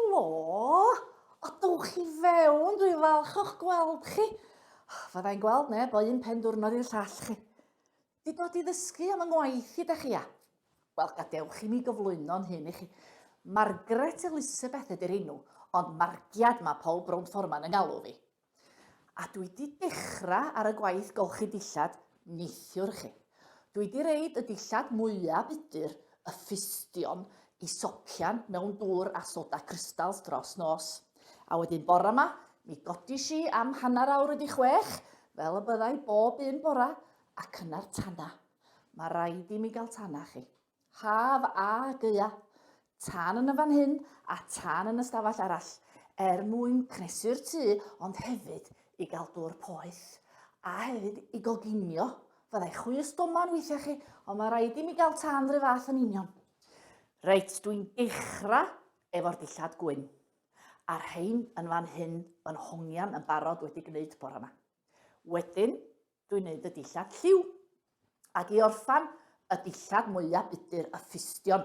Helo! O, dowch i fewn, dwi'n falch o'ch gweld chi. Fyddai'n gweld neb o un pen diwrnod i'r llall chi. Di dod i ddysgu am yng ngwaith i da chi, ia? Wel, gadewch i mi gyflwyno'n hun i chi. Margaret Elizabeth ydy'r enw, ond Margiad mae pawb rownd ffordd ma'n yng ngalw fi. A dwi 'di dechrau ar y gwaith golchi dillad neithiwr chi. Dwi 'di reid y dillad mwya budur, y ffustion, i socian mewn dŵr a soda crystals dros nos. A wedyn bora 'ma, mi godish i am hanner awr wedi chwech, fel y byddai bob un bora, ac yna'r tana. Mae raid i mi gael tana chi. Haf a gaea. Tân yn y fan hyn a tân yn y stafell arall, er mwyn cnesu'r tŷ ond hefyd i gael dŵr poeth a hefyd i goginio. Fyddai chwys doman weithiau chi, ond mae rhaid i mi gael tân rhyw fath yn union. Reit, dwi'n dechrau efo'r dillad gwyn. A'r rhain yn fan hyn yn hongian yn barod wedi gwneud bore yma. Wedyn, Dwi'n neud y dillad lliw. Ac i orffan, y dillad mwya budur, y ffustion.